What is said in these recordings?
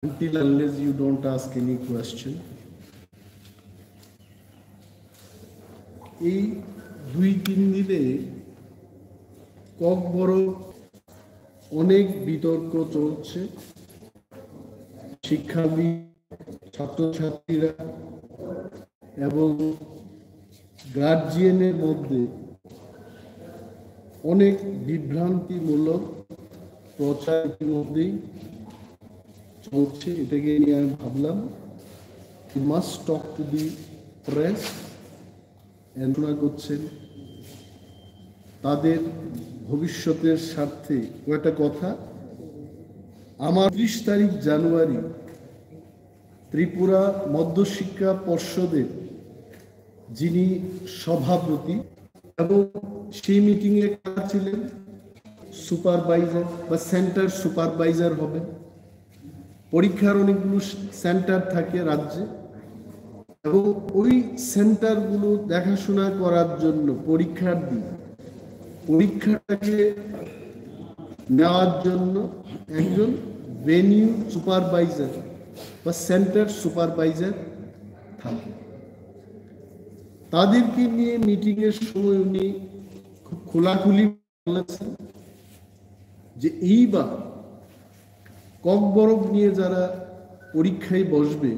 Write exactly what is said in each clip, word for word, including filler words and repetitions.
until unless you don't ask any question. এই দুই তিন দিনে ককবরক অনেক বিতর্ক চলছে। শিক্ষাবিদ, ছাত্রছাত্রীরা এবং গার্জিয়ানের মধ্যে অনেক বিভ্রান্তিমূলক প্রচার ইতিমধ্যেই চলছে। এটাকে নিয়ে আমি ভাবলাম, we must talk to the press। এনরা করছেন তাদের ভবিষ্যতের স্বার্থে কয়েকটা কথা। আমার ত্রিশ তারিখ জানুয়ারি ত্রিপুরা মধ্যশিক্ষা পর্ষদের যিনি সভাপতি এবং সেই মিটিংয়ে কারা ছিলেন, সুপারভাইজার বা সেন্টার সুপারভাইজার হবেন। পরীক্ষার অনেকগুলো সেন্টার থাকে রাজ্যে, এবং ওই সেন্টারগুলো দেখাশোনা করার জন্য পরীক্ষার্থী পরীক্ষাটাকে নেওয়ার জন্য একজন ভেনিউ সুপারভাইজার বা সেন্টার সুপারভাইজার থাকে। তাদেরকে নিয়ে মিটিংয়ের সময় উনি খুব খোলাখুলি বলেছেন যে এইবার ককবরক নিয়ে যারা পরীক্ষায় বসবে,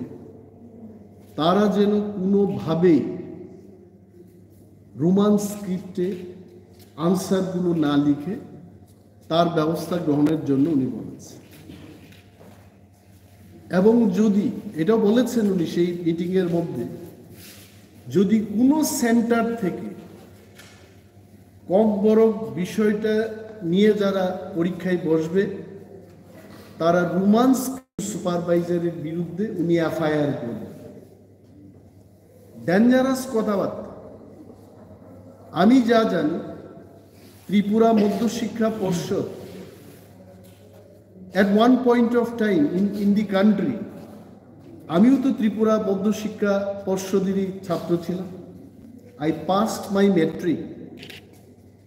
তারা যেন কোনোভাবেই রোমান স্ক্রিপ্টে আনসারগুলো না লিখে, তার ব্যবস্থা গ্রহণের জন্য উনি বলেছেন। এবং যদি, এটাও বলেছেন উনি সেই মিটিংয়ের মধ্যে, যদি কোনো সেন্টার থেকে ককবরক বিষয়টা নিয়ে যারা পরীক্ষায় বসবে, তারা রোমান স্ক্রিপ্ট সুপারভাইজারের বিরুদ্ধে উনি এফআইআর করবেন। ডেঞ্জারাস কথাবার্তা। আমি যা জানি, ত্রিপুরা মধ্যশিক্ষা পর্ষদ at one point of time in, in the country, আমিও তো ত্রিপুরা মধ্যশিক্ষা পর্ষদেরই ছাত্র ছিলাম। I passed my matric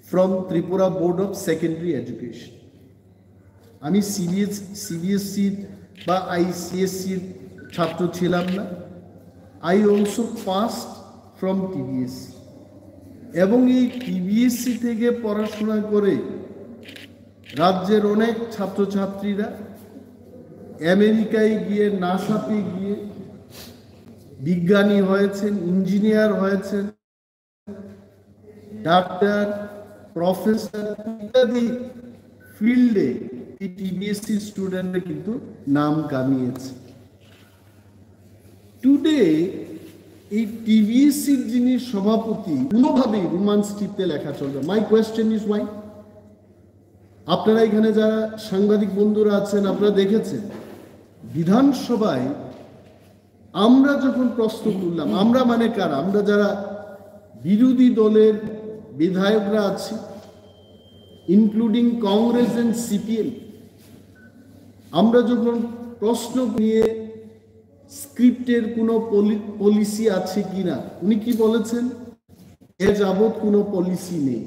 from Tripura Board of Secondary Education. আমি সিবিএস সিবিএসসি বা আইসিএসসির ছাত্র ছিলাম না। I also passed from TBSC. এবং এই টিবিএসসি থেকে পড়াশোনা করে রাজ্যের অনেক ছাত্রছাত্রীরা আমেরিকায় গিয়ে, নাসাতে গিয়ে বিজ্ঞানী হয়েছেন, ইঞ্জিনিয়ার হয়েছেন, ডাক্তার, প্রফেসর ইত্যাদি ফিল্ডে এই টিবিএসসি স্টুডেন্টরা কিন্তু নাম কামিয়েছে। টুডে এই টিবিএসসির যিনি সভাপতি, কোনোভাবেই রোমান স্ক্রিপ্টে লেখা চলবে। My question is why? আপনারা এখানে যারা সাংবাদিক বন্ধুরা আছেন, আপনারা দেখেছেন বিধানসভায় আমরা যখন প্রশ্ন তুললাম, আমরা মানে কারা? আমরা যারা বিরোধী দলের বিধায়করা আছি, ইনক্লুডিং কংগ্রেস এন্ড সিপিএম, আমরা যখন প্রশ্ন নিয়ে স্ক্রিপ্টের কোনো পলি-, পলিসি আছে কিনা, উনি কি বলেছেন? এ যাবৎ কোনো পলিসি নেই।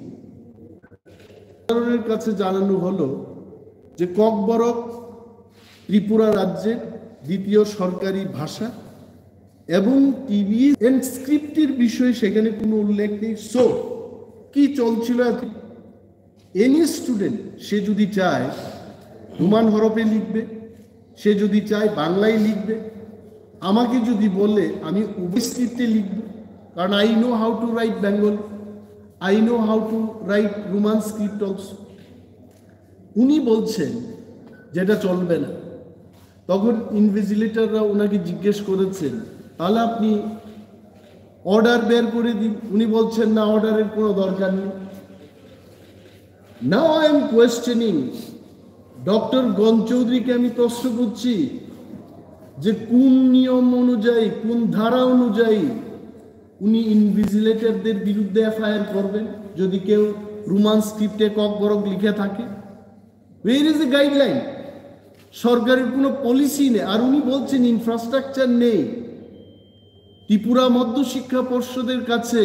সাধারণের কাছে জানানো হলো যে ককবরক ত্রিপুরা রাজ্যের দ্বিতীয় সরকারি ভাষা এবং টিভি এন্ড স্ক্রিপ্টের বিষয়ে সেখানে কোনো উল্লেখ নেই। সো কি চলছিল? এত এনি স্টুডেন্ট সে যদি চায় রোমান হরফে লিখবে, সে যদি চায় বাংলায় লিখবে, আমাকে যদি বলে আমি উভয় স্ক্রিপ্টে লিখব, কারণ I know how to write Bengali, I know how to write Roman script also। উনি বলছেন যেটা চলবে না। তখন ইনভিজিলেটররা ওনাকে জিজ্ঞেস করেছেন, তাহলে আপনি অর্ডার বের করে দিন। উনি বলছেন না, অর্ডারের কোনো দরকার নেই। Now I am questioning doctor গণ চৌধুরীকে আমি প্রশ্ন করছি যে কোন নিয়ম অনুযায়ী, কোন ধারা অনুযায়ী উনি ইনভিজিলেটরদের বিরুদ্ধে এফআইআর করবেন যদি কেউ রোমান স্ক্রিপ্টে ককবরক লিখে থাকে। Where is the guideline? সরকারের কোনো পলিসি নেই। আর উনি বলছেন ইনফ্রাস্ট্রাকচার নেই। ত্রিপুরা মধ্যশিক্ষা পর্ষদের কাছে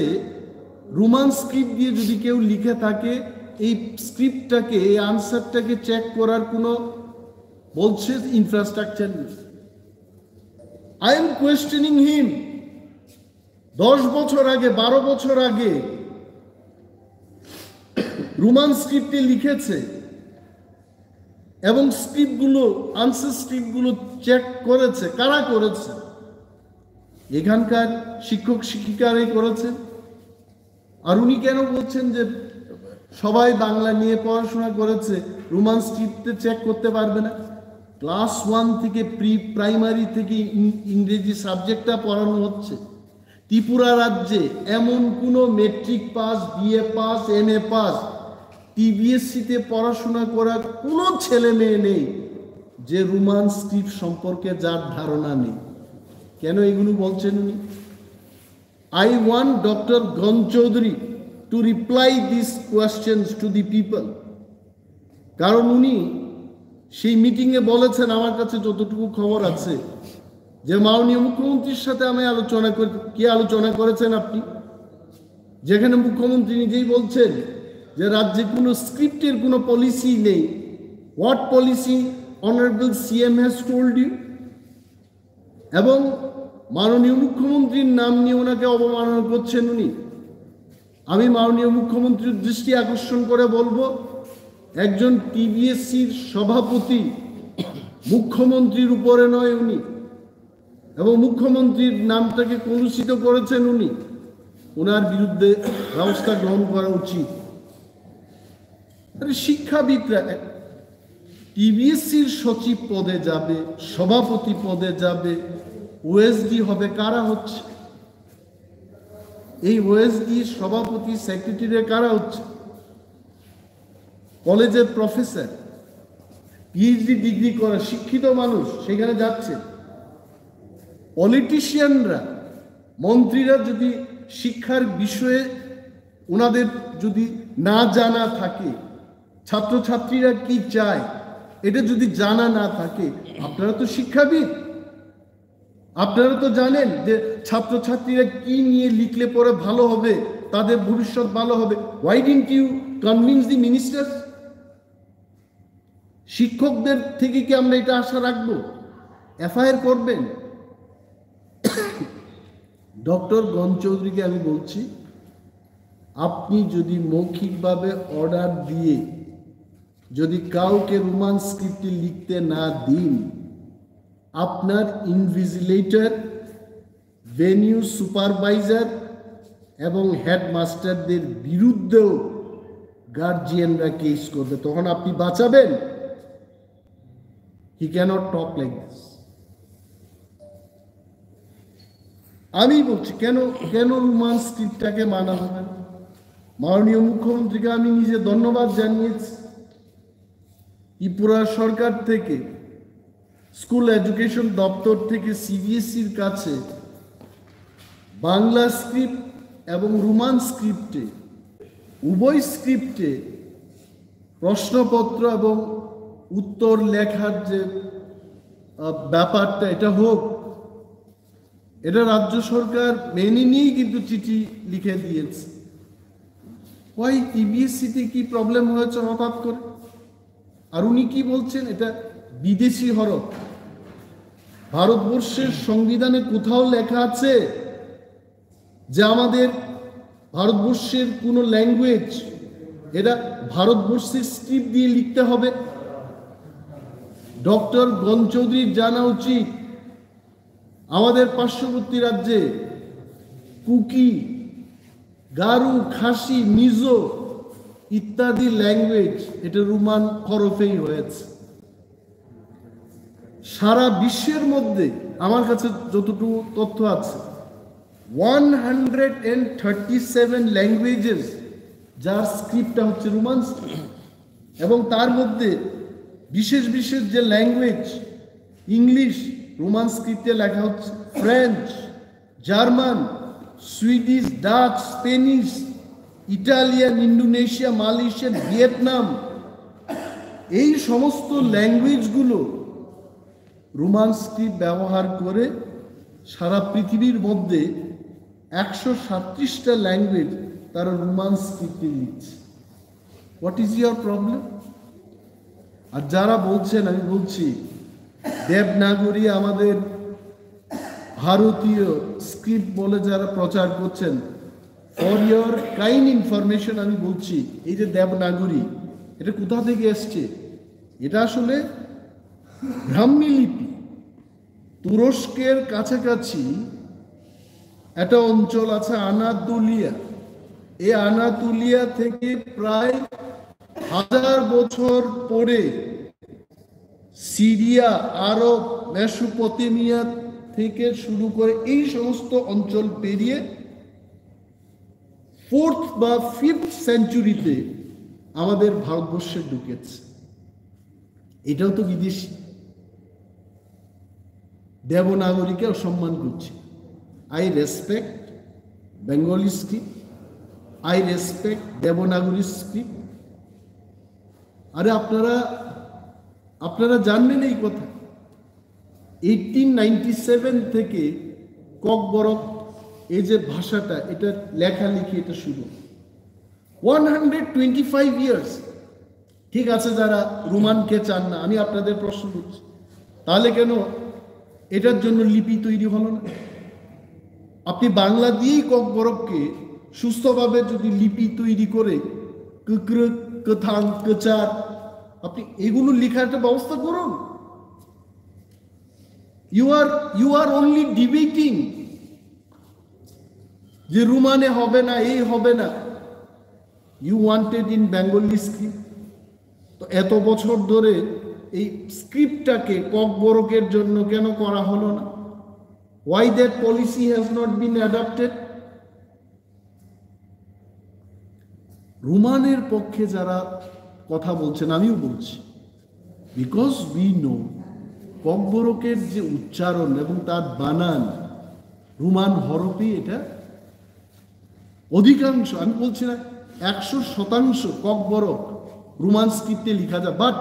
রোমান স্ক্রিপ্ট দিয়ে যদি কেউ লিখে থাকে, এই স্ক্রিপ্টটাকে, এই আনসারটাকে চেক করার কোনো, বলছে, ইনফ্রাস্ট্রাকচার নেই। I am questioning him. দশ বছর আগে, বারো বছর আগে রোমান স্ক্রিপ্টে লিখেছে এবং স্ক্রিপ্টগুলো, আনসার স্ক্রিপ্টগুলো চেক করেছে। কারা করেছে? এখানকার শিক্ষক শিক্ষিকারাই করেছেন। আর উনি কেন বলছেন যে সবাই বাংলা নিয়ে পড়াশোনা করেছে, রোমান স্ক্রিপ্টে চেক করতে পারবে না? ক্লাস ওয়ান থেকে, প্রি প্রাইমারি থেকে ইং- ইংরেজি সাবজেক্টটা পড়ানো হচ্ছে। ত্রিপুরা রাজ্যে এমন কোনো matric pass, BA pass, MA pass, টিবিএসসিতে পড়াশোনা করা কোনো ছেলে মেয়ে নেই যে রোমান স্ক্রিপ্ট সম্পর্কে যার ধারণা নেই। কেন এগুলো বলছেন উনি? I want Doctor Gan Chaudhary to reply these questions to the people. কারণ উনি সেই মিটিংয়ে বলেছেন, আমার কাছে যতটুকু খবর আছে, যে মাননীয় মুখ্যমন্ত্রীর সাথে আমি আলোচনা করি। কি আলোচনা করেছেন আপনি? যেখানে মুখ্যমন্ত্রী নিজেই বলছেন যে রাজ্যে কোনো স্ক্রিপ্টের কোনো পলিসি নেই। What policy Honorable C M has told you? এবং মাননীয় মুখ্যমন্ত্রীর নাম নিয়ে ওনাকে অবমাননা করছেন উনি। আমি মাননীয় মুখ্যমন্ত্রীর দৃষ্টি আকর্ষণ করে বলবো, একজন টিবিএসসির সভাপতি, মুখ্যমন্ত্রীর উপরে নয় উনি, এবং মুখ্যমন্ত্রীর নামটাকে কলুষিত করেছেন উনি, ওনার বিরুদ্ধে ব্যবস্থা গ্রহণ করা উচিত। আরে শিক্ষাবিদরা টিবিএসসির সচিব পদে যাবে, সভাপতি পদে যাবে, ওএসডি হবে, কারা হচ্ছে? এই ওএসডি সভাপতি, সেক্রেটারি কারা হচ্ছে? কলেজের প্রফেসর, পিএইচডি ডিগ্রি করা শিক্ষিত মানুষ সেখানে যাচ্ছে। পলিটিশিয়ানরা, মন্ত্রীরা যদি শিক্ষার বিষয়ে ওনাদের যদি না জানা থাকে, ছাত্রছাত্রীরা কি চায় এটা যদি জানা না থাকে, আপনারা তো শিক্ষাবিদ, আপনারা তো জানেন যে ছাত্রছাত্রীরা কি নিয়ে লিখলে পরে ভালো হবে, তাদের ভবিষ্যৎ ভালো হবে। Why didn't you convince the minister? শিক্ষকদের থেকে কি আমরা এটা আশা রাখবো? এফআইআর করবেন? ডক্টর গণ চৌধুরীকে আমি বলছি, আপনি যদি মৌখিকভাবে অর্ডার দিয়ে যদি কাউকে রোমান স্ক্রিপ্টে লিখতে না দিন, আপনার ইনভিজিলেটর, ভেনিউ সুপারভাইজার এবং হেডমাস্টারদের বিরুদ্ধেও গার্জিয়ানরা কেস করবে। তখন আপনি বাঁচাবেন? He cannot talk like this. আমি বলছি, কেন, কেন রোমান স্ক্রিপ্টটাকে মানা হবে না? মাননীয় মুখ্যমন্ত্রীকে আমি নিজে ধন্যবাদ জানিয়েছি। ত্রিপুরা সরকার থেকে, স্কুল এডুকেশন দপ্তর থেকে সিবিএসইর কাছে বাংলা স্ক্রিপ্ট এবং রোমান স্ক্রিপ্টে, উভয় স্ক্রিপ্টে প্রশ্নপত্র এবং উত্তর লেখার যে, আহ, ব্যাপারটা, এটা হোক, এটা রাজ্য সরকার মেনে নিয়েই কিন্তু চিঠি লিখে দিয়েছে। ওই টিবিএসসিতে কি প্রবলেম হয়েছে হঠাৎ করে? আর উনি কি বলছেন, এটা বিদেশি হরফ। ভারতবর্ষের সংবিধানে কোথাও লেখা আছে যে আমাদের ভারতবর্ষের কোনো ল্যাঙ্গুয়েজ, এটা ভারতবর্ষের স্ক্রিপ্ট দিয়ে লিখতে হবে? ডক্টর গণ চৌধুরীর জানা উচিত, আমাদের পার্শ্ববর্তী রাজ্যে কুকি, গারো, খাসি, মিজো ইত্যাদি ল্যাঙ্গুয়েজ এটা রোমান হরফেই হয়েছে। সারা বিশ্বের মধ্যে আমার কাছে যতটুকু তথ্য আছে, one hundred and thirty seven languages, যার স্ক্রিপ্টটা হচ্ছে রোমান স্ক্রিপ্ট, এবং তার মধ্যে বিশেষ বিশেষ যে ল্যাঙ্গুয়েজ, ইংলিশ রোমান স্ক্রিপ্টে লেখা হচ্ছে, French, German, Swedish, Dutch, Spanish, Italian, Indonesia, Malaysian, Vietnam, এই সমস্ত ল্যাঙ্গুয়েজগুলো রোমান স্ক্রিপ্ট ব্যবহার করে সারা পৃথিবীর মধ্যে একশো সাতত্রিশটা ল্যাঙ্গুয়েজ তারা রোমান স্ক্রিপ্টে লিখছে। What is your problem? আর যারা বলছেন, আমি বলছি, দেবনাগরী আমাদের ভারতীয় স্ক্রিপ্ট বলে যারা প্রচার করছেন, ফর ইওর কাইন্ড ইনফরমেশন আমি বলছি, এই যে দেবনাগরী, এটা কোথা থেকে এসছে? এটা আসলে ব্রাহ্মী লিপি। তুরস্কের কাছাকাছি একটা অঞ্চল আছে আনাতোলিয়া। এই আনাতোলিয়া থেকে প্রায় হাজার বছর পরে সিরিয়া, আরব, মেসোপটেমিয়া থেকে শুরু করে এই সমস্ত অঞ্চল পেরিয়ে ফোর্থ বা ফিফথ সেঞ্চুরিতে আমাদের ভারতবর্ষে ঢুকেছে। এটাও তো বিদেশি। দেবনাগরীকে অসম্মান করছে। I respect Bengali script, I respect Devanagari script। আরে আপনারা আপনারা জানবেন এই কথা। এইটিন নাইনটি সেভেন থেকে ককবরক, এই যে ভাষাটা, এটা লেখালেখি, এটা শুরু। One hundred twenty five years. ঠিক আছে, যারা রোমানকে চান না, আমি আপনাদের প্রশ্ন করছি, তাহলে কেন এটার জন্য লিপি তৈরি হলো না? আপনি বাংলা দিয়েই ককবরককে সুস্থভাবে যদি লিপি তৈরি করে, কুকরুক, কথাং, কচার, আপনি এগুলো লেখার একটা ব্যবস্থা করুন। You are you are only debating যে রোমানে হবে না, এই হবে না। You wanted in Bengali script। তো এত বছর ধরে এই স্ক্রিপ্টটাকে ককবরকের জন্য কেন করা হলো না? Why that policy has not been adopted? রোমানের পক্ষে যারা কথা বলছেন, আমিও বলছি, because we know ককবরকের যে উচ্চারণ এবং তার বানান, রোমান হরফে এটা অধিকাংশ, আমি বলছি না একশো শতাংশ ককবরক রোমান স্ক্রিপ্টে লেখা যায়, but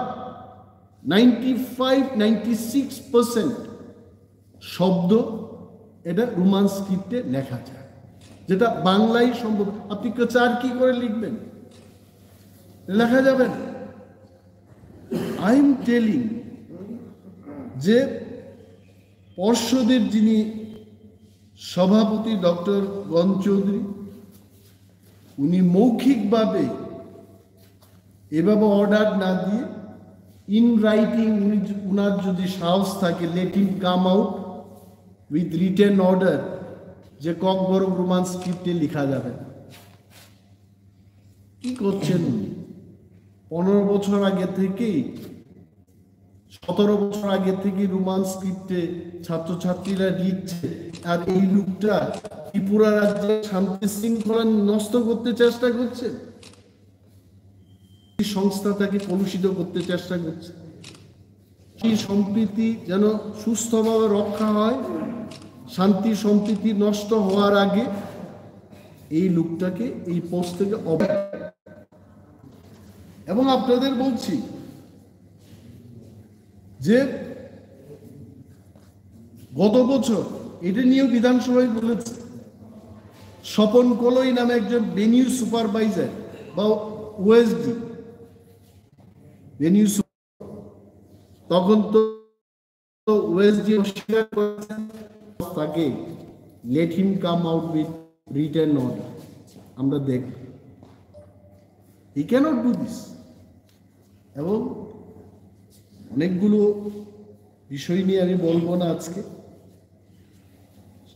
ninety five ninety six percent শব্দ এটা রোমান স্ক্রিপ্টে লেখা যায়, যেটা বাংলায় সম্ভব। আপনি কচার কি করে লিখবেন? লেখা যাবে না। I am telling যে পর্ষদের যিনি সভাপতি ডক্টর গণ চৌধুরী, উনি মৌখিকভাবে এভাবে অর্ডার না দিয়ে ইন রাইটিং, উনি য- উনার যদি সাহস থাকে, let him come out with written order যে ককবরক রোমান স্ক্রিপ্টে লেখা যাবে না। কি করছেন উনি? পনেরো বছর আগে থেকেই, সতেরো বছর আগে থেকে রোমান স্ক্রিপ্টে ছাত্রছাত্রীরা লিখছে, আর এই লোকটা ত্রিপুরা রাজ্যে শান্তি শৃঙ্খলা নষ্ট করতে চেষ্টা করছে, এই সংস্থাটাকে কলুষিত করতে চেষ্টা করছে। এই সম্প্রীতি যেন সুস্থভাবে রক্ষা হয়, শান্তি সম্প্রীতি নষ্ট হওয়ার আগে এই লোকটাকে এই পোস্ট থেকে অব- এবং আপনাদের বলছি যে গত বছর এটা নিয়েও বিধানসভায় বলেছে, স্বপন কলই নামে একজন ভেনিউ সুপারভাইজার বা ওএসডি, ভেনিউ সু- তখন তো ওএসডি অস্বীকার করেছেন, তাকে let him come out with written order। আমরা দেখব, he cannot do this। এবং অনেকগুলো বিষয় নিয়ে আমি বলবো না আজকে,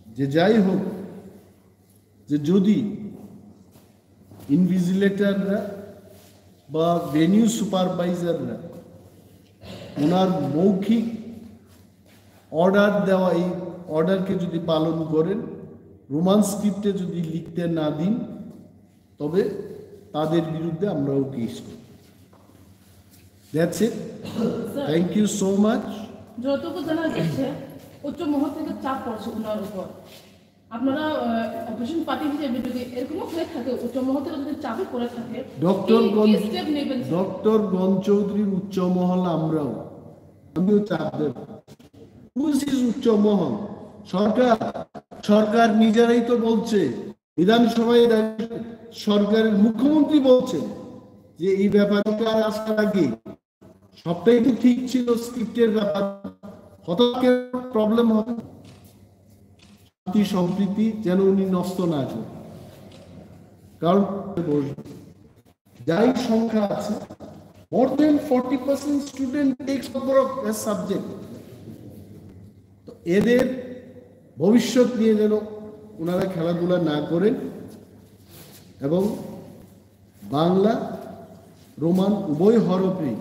যে যাই হোক, যে যদি ইনভিজিলেটররা বা ভেনিউ সুপারভাইজাররা ওনার মৌখিক অর্ডার দেওয়া, এই অর্ডারকে যদি পালন করেন, রোমান স্ক্রিপ্টে যদি লিখতে না দিন, তবে তাদের বিরুদ্ধে আমরাও কেস করব। That's it। Sir, thank you so much। যতটুকু জানা যাচ্ছে, উচ্চ মহল থেকে চাপ পড়ছে ওনার উপর। আপনারা অপোজিশন পার্টি হিসেবে যদি এরকমও হয়ে থাকে, উচ্চ মহল থেকে যদি চাপে পড়ে থাকে, ডক্টর কি, কি গণ- স্টেপ নেবেন স্যার? ডক্টর গণ চৌধুরীর উচ্চ মহল আমরাও, আমিও চাপ দেব। Who is উচ্চ মহল? সরকার, সরকার নিজেরাই তো বলছে, বিধানসভায় দাঁড়িয়ে সরকারের মুখ্যমন্ত্রী বলছেন যে এই ব্যাপারে কার আসার আগে সবটাই তো ঠিক ছিল স্ক্রিপ্টের ব্যাপার, হঠাৎ কেন প্রবলেম হবে? শান্তি সম্প্রীতি যেন উনি নষ্ট না করেন। কারণ যাই সংখ্যা আছে, more than forty percent student takes Kokborok as subject। তো এদের ভবিষ্যৎ নিয়ে যেন ওনারা খেলাধুলা না করেন এবং বাংলা রোমান উভয় হরফে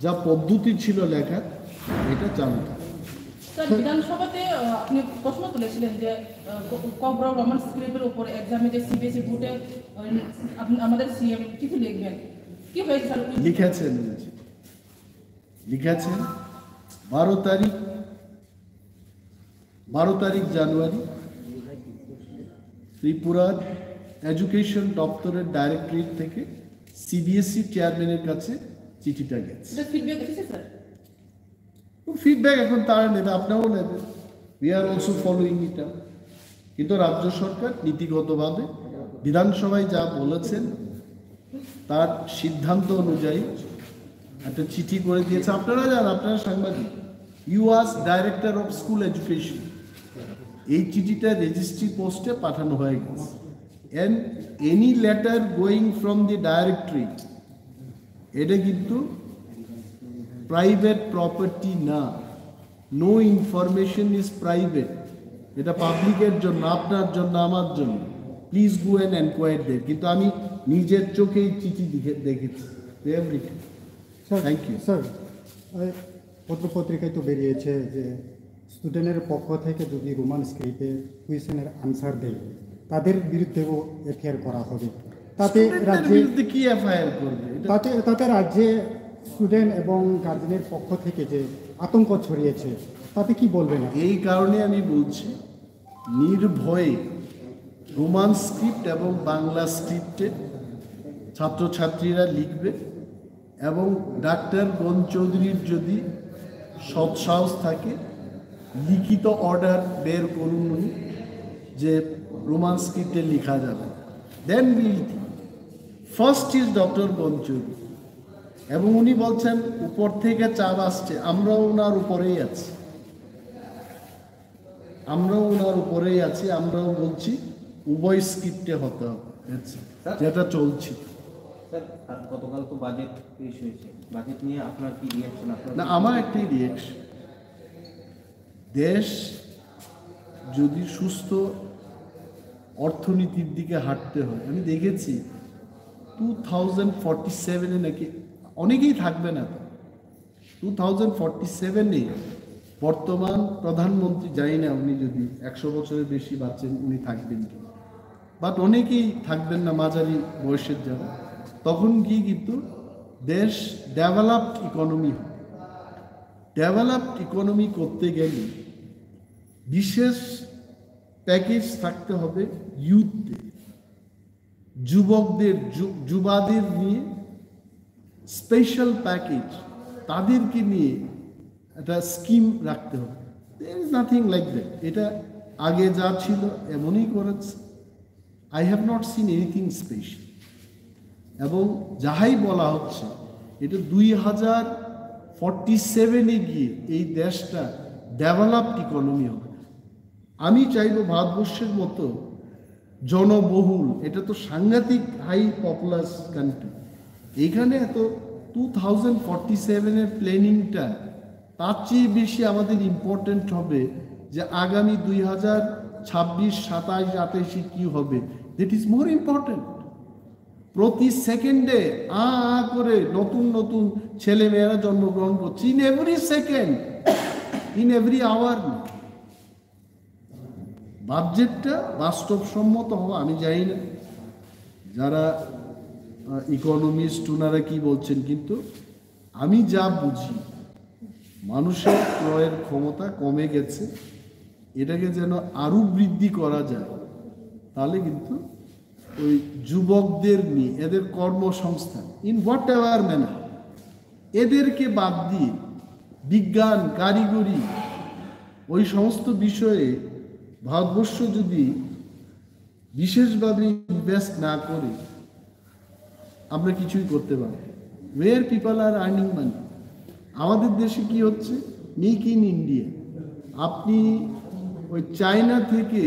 যা পদ্ধতি ছিল লেখার, এটা চালু থাকে। স্যার, বিধানসভাতে আহ, আপনি প্রশ্ন তুলেছিলেন যে আহ, ক- ককবরক রোমান স্ক্রিপ্টের উপর এক্সামে যে সিবিএসই বোর্ডে আহ, আপ- আমাদের সিএম কিছু লিখবেন। কি হয়েছে স্যার? লিখেছেন, লিখেছেন বারো তারিখ, বারো তারিখ জানুয়ারি ত্রিপুরার এডুকেশন দপ্তরের ডাইরেক্টরেট থেকে সিবিএসই চেয়ারম্যানের কাছে চিঠিটা গেছে। এটা ফিডব্যাক এসেছে স্যার? ফিডব্যাক এখন তারা নেবে, আপনারাও নেবেন। We are also following it up। কিন্তু রাজ্য সরকার নীতিগতভাবে বিধানসভায় যা বলেছেন, তার সিদ্ধান্ত অনুযায়ী একটা চিঠি করে দিয়েছে। আপনারা যান, আপনারা সাংবাদিক, you ask director of school education। এই চিঠিটা রেজিস্ট্রি পোস্টে পাঠানো হয়ে গেছে। And any letter going from the directorate, এটা কিন্তু প্রাইভেট প্রপার্টি না। No information is private। এটা পাবলিকের জন্য, আপনার জন্য, আমার জন্য। Please go and enquire there। কিন্তু আমি নিজের চোখেই চিঠি দেখে দেখেছি। Everything। Sir Thank you। Sir, এই পত্র পত্রিকায় তো বেরিয়েছে যে স্টুডেন্টের পক্ষ থেকে যদি রোমান স্ক্রিপ্টে কুয়েশনের আনসার দেয়, তাদের বিরুদ্ধেও এফআইআর করা হবে। তাতে স্টুডেন্টদের রাজ্যে বিরুদ্ধে কি এফআইআর করবে? এটা তাতে তাতে রাজ্যে স্টুডেন্ট এবং গার্জেনের পক্ষ থেকে যে আতঙ্ক ছড়িয়েছে, তাতে কি বলবেন আপনি? এই কারণে আমি বলছি, নির্ভয়ে রোমান স্ক্রিপ্ট এবং বাংলা স্ক্রিপ্টে ছাত্রছাত্রীরা লিখবে এবং ডাক্তার গণ চৌধুরীর যদি সৎসাহস থাকে, লিখিত অর্ডার বের করুন উনি যে রোমান স্ক্রিপ্টে লেখা যাবে। Then we will think। First is doctor গণ চৌধুরী, এবং উনি বলছেন উপর থেকে চাপ আসছে, আমরাও ওনার উপরেই আছি, আমরাও ওনার উপরেই আছি। আমরাও বলছি উভয় স্ক্রিপ্টে হতে হবে। That's it। যেটা চলছে। স্যার, আর গতকাল তো বাজেট পেশ হয়েছে, বাজেট নিয়ে আপনার কি রিয়াকশন? আপনার না, আমার একটাই রিয়াকশন, দেশ যদি সুস্থ অর্থনীতির দিকে হাঁটতে হয়, আমি দেখেছি টু থাউজেন্ড ফর্টি সেভেনে নাকি অনেকেই থাকবে না। টু থাউজেন্ড ফর্টি সেভেনে বর্তমান প্রধানমন্ত্রী, জানি না উনি যদি একশো বছরের বেশি বাঁচেন, উনি থাকবেন কি, বাট অনেকেই থাকবেন না, মাঝারি বয়সের যারা, তখন গিয়ে কিন্তু দেশ ডেভেলপড ইকোনমি হবে। ডেভেলপড ইকোনমি করতে গেলে বিশেষ প্যাকেজ থাকতে হবে ইউথদের, যুবকদের, যু- যুবাদের নিয়ে স্পেশাল প্যাকেজ, তাদেরকে নিয়ে একটা স্কিম রাখতে হবে। There is nothing like that। এটা আগে যা ছিল এমনই করেছে। I have not seen anything special। এবং যাহাই বলা হচ্ছে, এটা দুই হাজার ফর্টি সেভেনে গিয়ে এই দেশটা ডেভেলপড ইকোনমি হবে। আমি চাইবো ভারতবর্ষের মতো জনবহুল, এটা তো সাংঘাতিক হাই পপুলাস কান্ট্রি, এইখানে এত টু থাউজেন্ড ফর্টি সেভেনের প্ল্যানিংটা তার চেয়ে বেশি আমাদের ইম্পর্টেন্ট হবে যে আগামী দুই হাজার ছাব্বিশ, সাতাইশ, আঠাইশে কী হবে, that is more important। প্রতি সেকেন্ডে আ আ করে নতুন নতুন ছেলে মেয়েরা জন্মগ্রহণ করছে, in every second, in every hour। বাজেটটা বাস্তবসম্মত হওয়া আমি জানি না, যারা ইকোনমিস্ট ওনারা কি বলছেন, কিন্তু আমি যা বুঝি, মানুষের ক্রয়ের ক্ষমতা কমে গেছে, এটাকে যেন আরও বৃদ্ধি করা যায়, তাহলে কিন্তু ওই যুবকদের নিয়ে এদের কর্মসংস্থান, ইন হোয়াট এভার ম্যানার, এদেরকে বাদ দিয়ে বিজ্ঞান, কারিগরি, ওই সমস্ত বিষয়ে ভারতবর্ষ যদি বিশেষভাবে ইনভেস্ট না করে, আমরা কিছুই করতে পারি। Where people are earning money? আমাদের দেশে কি হচ্ছে? Make in India. আপনি ওই চায়না থেকে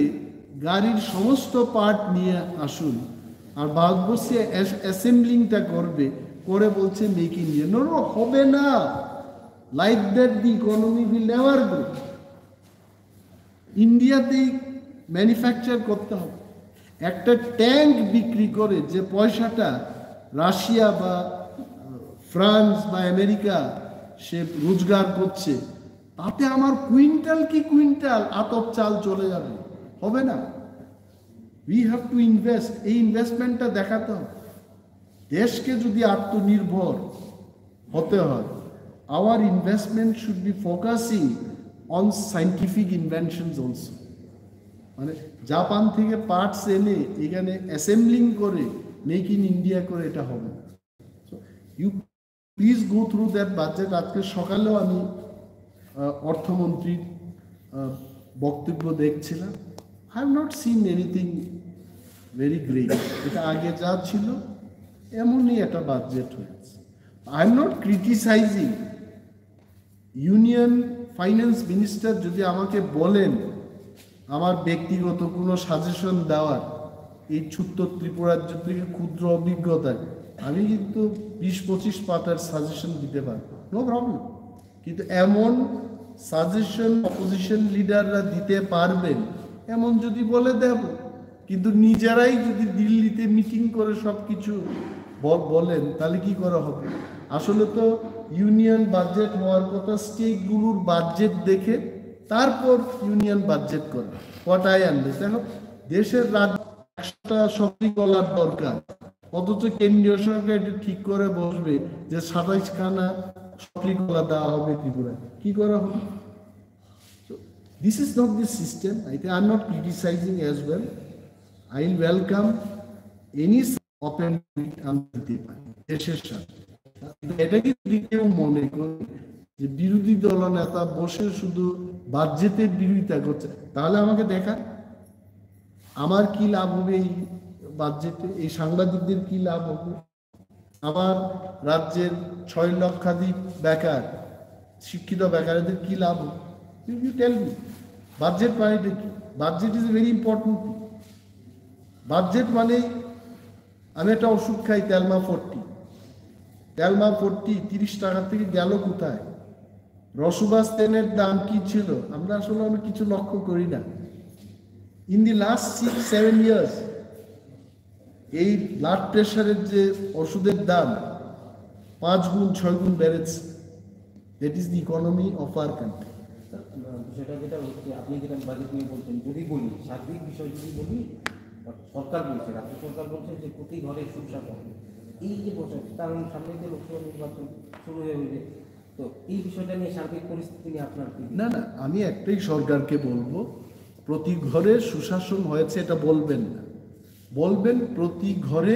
গাড়ির সমস্ত পার্ট নিয়ে আসুন, আর ভারতবর্ষে অ্যাস- অ্যাসেম্বলিংটা করবে, করে বলছে make in India. No, no, হবে না। Like that the economy will never grow. ইন্ডিয়াতেই ম্যানুফ্যাকচার করতে হবে। একটা ট্যাঙ্ক বিক্রি করে যে পয়সাটা রাশিয়া বা ফ্রান্স বা আমেরিকা সে রোজগার করছে, তাতে আমার কুইন্টাল কি কুইন্টাল আতপ চাল চলে যাবে? হবে না। We have to invest. এই ইনভেস্টমেন্টটা দেখাতে হবে। দেশকে যদি আত্মনির্ভর হতে হয়, our investment should be focusing on scientific inventions also. মানে জাপান থেকে পার্টস এনে এখানে অ্যাসেম্বলিং করে মেক ইন ইন্ডিয়া করে এটা হবে না। So you please go through that budget. আজকে সকালেও আমি আহ, অর্থমন্ত্রীর আহ, বক্তব্য দেখছিলাম। I have not seen anything very great. এটা আগে যা ছিল এমনই একটা বাজেট হয়েছে। I am not criticizing. Union finance minister যদি আমাকে বলেন আমার ব্যক্তিগত কোনো সাজেশন দেওয়ার, এই ছোট্ট ত্রিপুরাজ্য থেকে ক্ষুদ্র অভিজ্ঞতায় আমি কিন্তু বিশ পঁচিশ পাতার সাজেশন দিতে পারবো, নো প্রবলেম। কিন্তু এমন সাজেশন অপোজিশন লিডাররা দিতে পারবেন এমন যদি বলে দেব, কিন্তু নিজেরাই যদি দিল্লিতে মিটিং করে সব কিছু বলেন, তাহলে কি করা হবে? আসলে তো ইউনিয়ন বাজেট হওয়ার কথা স্টেটগুলোর বাজেট দেখে তারপর ইউনিয়ন বাজেট করা। হোয়াট আই আন্ডারস্ট্যান্ড, দেখো, দেশের রাজ্য একশোটা সফরি কলার দরকার, অথচ কেন্দ্রীয় সরকার এটা ঠিক করে বসবে যে সাতাইশ খানা সফরি কলা দেওয়া হবে ত্রিপুরা। কি করা হবে? So, this is not the system. I think I'm not criticizing as well. I will welcome any open আমি দিতে পারি দেশের সাথে। কিন্তু এটাকে যদি কেউ মনে করে যে বিরোধী দলনেতা বসে শুধু বাজেটের বিরোধিতা করছে, তাহলে আমাকে দেখা আমার কি লাভ হবে এই বাজেটে, এই সাংবাদিকদের কি লাভ হবে? আমার রাজ্যের ছয় লক্ষাধিক বেকার, শিক্ষিত বেকারদের কি লাভ হবে? You tell me. বাজেট মানে এটা কি? Budget is very important. Budget মানে আমি একটা ওষুধ খাই, টেলমা ফোরটি। টেলমা ফোরটি তিরিশ টাকা থেকে গেল কোথায়? রসুবাস তেলের দাম কি ছিল? আমরা আসলে অনেক কিছু লক্ষ্য করি না। In the last six seven years, এই ব্লাড প্রেশারের যে ওষুধের দাম পাঁচ গুণ ছয় গুণ বেড়েছে। That is the economy of our country. Sir, আহ, বিষয়টা যেটা হচ্ছে, আপনি যেটা বাজেট নিয়ে বলছেন, যদি বলি, সার্বিক বিষয় যদি বলি, সরকার বলছে, রাজ্য সরকার বলছে যে প্রতি ঘরে সুশাসন। এই যে বছর, কারণ সামনে তো লোকসভা নির্বাচন শুরু হয়ে হইলে, তো এই বিষয়টা নিয়ে, সার্বিক পরিস্থিতি নিয়ে আপনার কি? না, না, আমি একটাই সরকারকে বলবো, প্রতি ঘরে সুশাসন হয়েছে এটা বলবেন না, বলবেন প্রতি ঘরে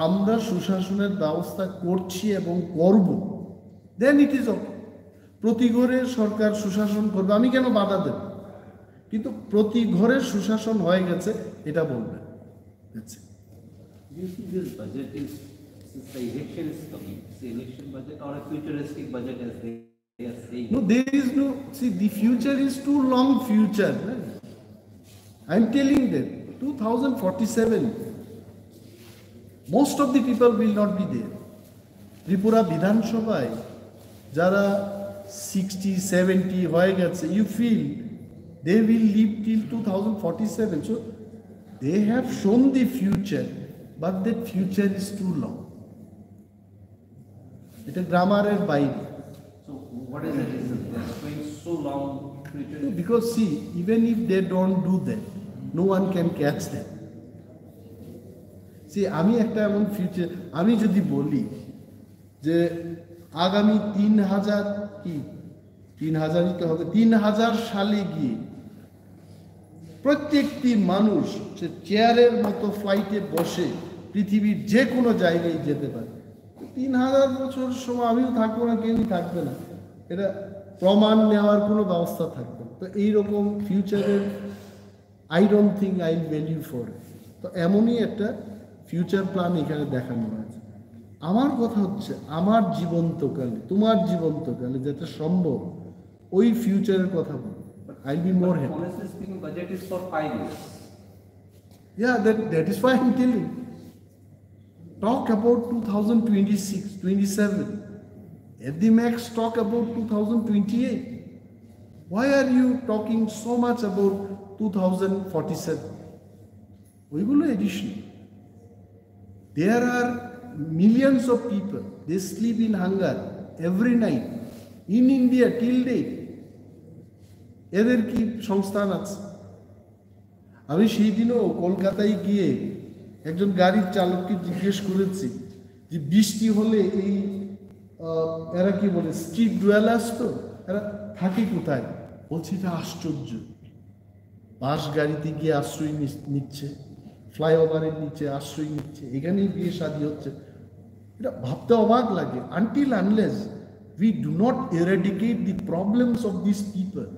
আমরা সুশাসনের ব্যবস্থা করছি এবং করব, then it is okay. প্রতি ঘরে সরকার সুশাসন করবে, আমি কেন বাধা দেব? কিন্তু প্রতি ঘরে সুশাসন হয়ে গেছে এটা বলবেন। That's it. Do you think this budget is, since the election is coming, it's the election budget or a futuristic budget as they are saying? No, there is no, see, the future is too long future. I'm telling them, two thousand forty-seven, most of the people will not be there. Tripura বিধানসভায় যারা sixty seventy হয়ে গেছে, you feel they will live till two thousand forty-seven. So they have shown the future, but that future is too long. এটা গ্রামারের বাইরে। So what is the reason they are going so long future? Because see, even if they don't do that, no one can catch them. See, আমি একটা এমন ফিউচার, আমি যদি বলি যে আগামী তিন হাজার কি তিন হাজারই তো হবে, তিন হাজার সালে গিয়ে প্রত্যেকটি মানুষ সে চেয়ারের মতো ফ্লাইটে বসে পৃথিবীর যে কোনো জায়গায় যেতে পারে। তিন হাজার বছর সময় আমিও থাকবো না, কেউই থাকবে না, এটা প্রমাণ নেওয়ার কোনো ব্যবস্থা থাকবে না। তো এইরকম ফিউচারের I don't think I will value for it. তো এমনই একটা ফিউচার প্ল্যান এখানে দেখানো হয়েছে। আমার কথা হচ্ছে আমার জীবন্তকালে, তোমার জীবন্তকালে যাতে সম্ভব ওই ফিউচারের কথা বলো। But I'll be more happy. Honestly speaking, budget is for five years. Yeah, that, that is why I'm telling. Talk about two thousand twenty-six, twenty-seven. At the max, talk about two thousand twenty-eight. Why are you talking so much about two thousand forty-seven? ওইগুলো additional. There are millions of people, they sleep in hunger every night in India till date. এদের কি সংস্থান আছে? আমি সেই দিনও কলকাতায় গিয়ে একজন গাড়ির চালককে জিজ্ঞেস করেছি যে বৃষ্টি হলে এই আহ, এরা কি বলে, স্ট্রিট ডুয়েলার্স তো, এরা থাকে কোথায়? বলছে এটা আশ্চর্য। বাস গাড়িতে গিয়ে আশ্রয় নিস- নিচ্ছে, ফ্লাইওভারের নিচে আশ্রয় নিচ্ছে, এখানেই বিয়ে শাদী হচ্ছে। এটা ভাবতে অবাক লাগে। Until unless we do not eradicate the problems of these people,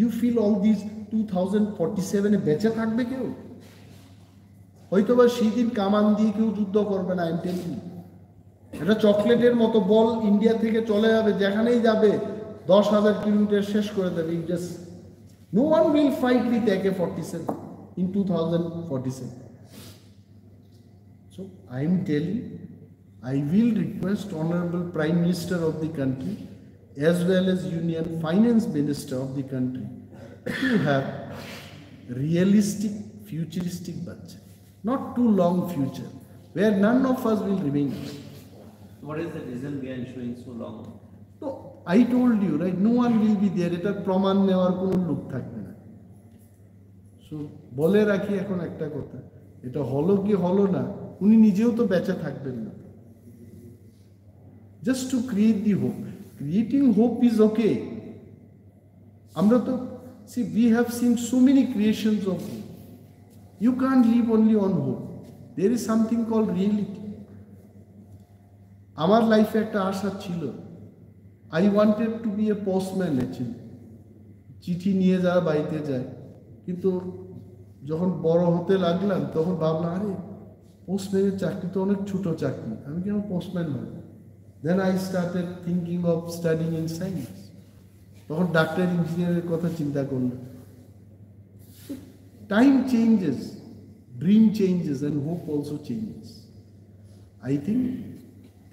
you feel all these two thousand forty-seven এ বেঁচে থাকবে কেউ? হয়তো বা সেই দিন কামান দিয়ে কেউ যুদ্ধ করবে না, আই এম টেলিং। এটা চকলেটের মতো বল ইন্ডিয়া থেকে চলে যাবে, যেখানেই যাবে দশ হাজার কিলোমিটার শেষ করে দেবে। It just, no one will fight with A K forty-seven in two thousand forty-seven. So I am telling, I will request Honorable Prime Minister of the country as well as Union Finance Minister of the country to have realistic, futuristic budget, not too long future, where none of us will remain. What is the reason behind showing so long? তো I told you right, no one will be there. এটার প্রমাণ নেওয়ার কোনো লোক থাকবে না। সো বলে রাখি এখন একটা কথা, এটা হলো কি হলো না, উনি নিজেও তো বেঁচে থাকবেন না। Just to create the hope, creating hope is okay. আমরা তো, see, we have seen so many creations of hope. You can't live only on hope. There is something called reality. আমার লাইফে একটা আশা ছিল, I wanted to be a postman actually. চিঠি নিয়ে যারা বাড়িতে যায়, কিন্তু যখন বড় হতে লাগলাম তখন ভাবলাম, আরে, পোস্টম্যানের চাকরি তো অনেক ছোট চাকরি, আমি কেন পোস্টম্যান হব? Then I started thinking of studying in science. তখন ডাক্তার ইঞ্জিনিয়ারের কথা চিন্তা করলাম। Time changes, dream changes, and hope also changes. I think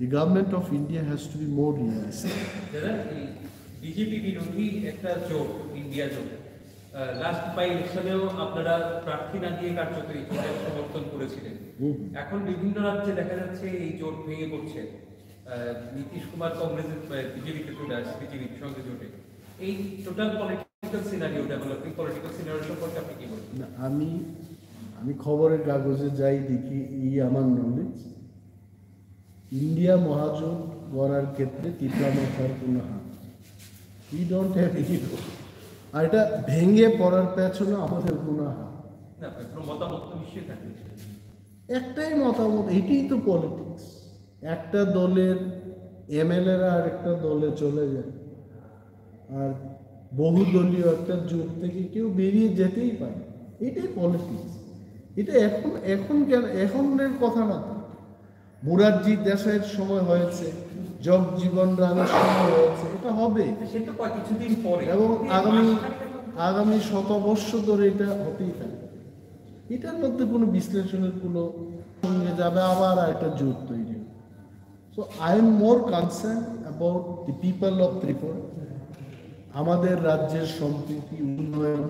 the government of India has to be more realistic. দাদা, এই বিজেপি বিরোধী একটা জোট, ইন্ডিয়া জোট, লাস্ট বাই ইলেকশনেও আপনারা প্রার্থী না দিয়ে কার্যত এই জোটের সমর্থন করেছিলেন। হুম। এখন বিভিন্ন রাজ্যে দেখা যাচ্ছে এই জোট ভেঙে পড়ছে। আহ, নীতিশ কুমার কংগ্রেসের, আহ, বিজেপিতে চলে আসছে, বিজেপির সঙ্গে জোটে। এই total political scenario, developing political scenario সম্পর্কে আপনি কি বলবেন? না, আমি, আমি খবরের কাগজে যাই, দেখি, এই আমার নলেজ। ইন্ডিয়া মহাজোট গড়ার ক্ষেত্রে তিপ্রা মথার কোনো হাত, we don't have any role. আর এটা ভেঙে পড়ার পেছনে আমাদের কোনো হাত। না, আপনার কোনো মতামত তো নিশ্চয়ই থাকবে। একটাই মতামত, এটাই তো পলিটিক্স। একটা দলের এমএলএরা আর একটা দলে চলে যায়, আর বহুদলীয় একটা জোট থেকে কেউ বেরিয়ে যেতেই পারে, এটাই পলিটিক্স। এটা এখন, এখন কেন, এখনের কথা না তো। মুরারজি দেশাইয়ের সময় হয়েছে, জগজীবন রামের সময় হয়েছে, এটা হবে। সে তো কয় কিছুদিন পরে। এবং আগামী, আগামী শতবর্ষ ধরে এটা হতেই থাকবে। এটার মধ্যে কোনো বিশ্লেষণের কোনো সঙ্গে যাবে, আবার একটা জোট তৈরি হবে। So I am more concerned about the people of Tripura. আমাদের রাজ্যের সম্প্রীতি, উন্নয়ন,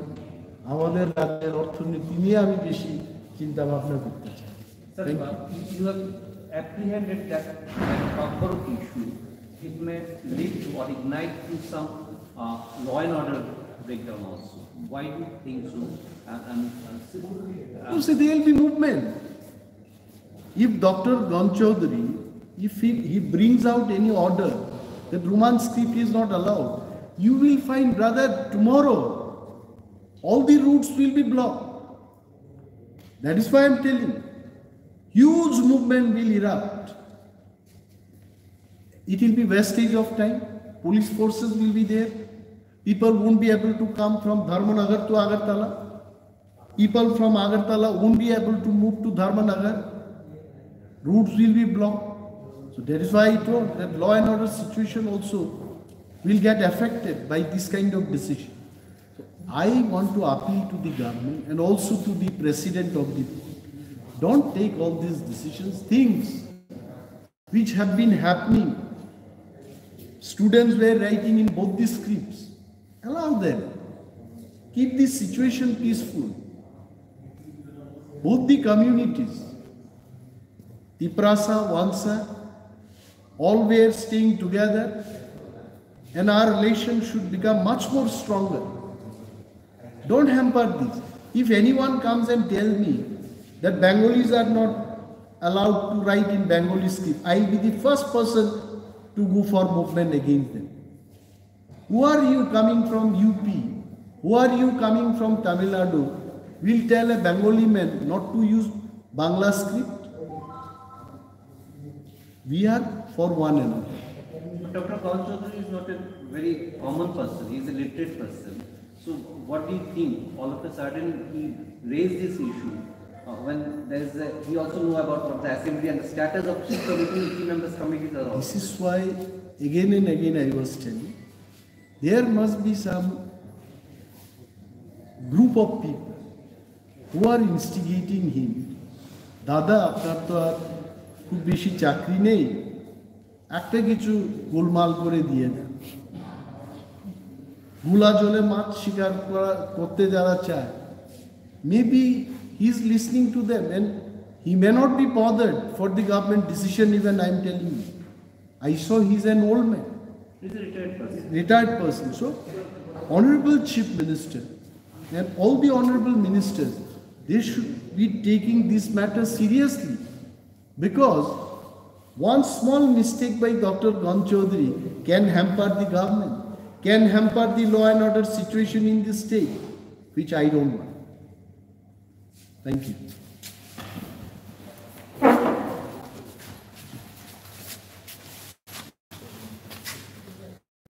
আমাদের রাজ্যের অর্থনীতি নিয়ে আমি বেশি চিন্তা ভাবনা করতে চাই। Sir, uh, you, you have apprehended that, that Kokborok issue, it may lead to or ignite to some, uh, law and order breakdown also. Why do you think so? Uh, and, uh, si-, uh, You see, there will be movement. If Doctor Ganchaudhary, if he, he brings out any order that Roman script is not allowed, you will find, brother, tomorrow all the routes will be blocked. That is why I am telling, huge movement will erupt. It will be wastage of time. Police forces will be there. People won't be able to come from Dharmanagar to Agartala. People from Agartala won't be able to move to Dharmanagar. Routes will be blocked. So that is why I told that law and order situation also will get affected by this kind of decision. So I want to appeal to the government and also to the president of the board. Don't take all these decisions. Things which have been happening. Students were writing in both the scripts. Allow them. Keep the situation peaceful. Both the communities, Tiprasa, Wansa, all were staying together, and our relation should become much more stronger. Don't hamper this. If anyone comes and tell me that Bengalis are not allowed to write in Bengali script, I will be the first person to go for movement against them. Who are you coming from U P? Who are you coming from Tamil Nadu? Will tell a Bengali man not to use Bangla script. We are for one another. But Doctor Kaul Chaudhary is not a very common person, he is a literate person. So, what do you think? All of a sudden, he raised this issue uh, when there is a, he also know about what the assembly and the status of chief committee, chief members committees are all. This is why again and again I was telling, there must be some group of people who are instigating him. দাদা, আপনার তো আর খুব বেশি চাকরি নেই, একটা কিছু গোলমাল করে দিয়ে দেন। গুলা জলে মাছ শিকার করা, করতে যারা চায়, maybe he is listening to them and he may not be bothered for the government decision even, I am telling you. I saw he is an old man, He is a retired person. Retired person. So, Honorable Chief Minister and all the honorable ministers, they should be taking this matter seriously, because one small mistake by Doctor Kaul Chaudhary can hamper the government, can hamper the law and order situation in this state, which I don't want. Thank you.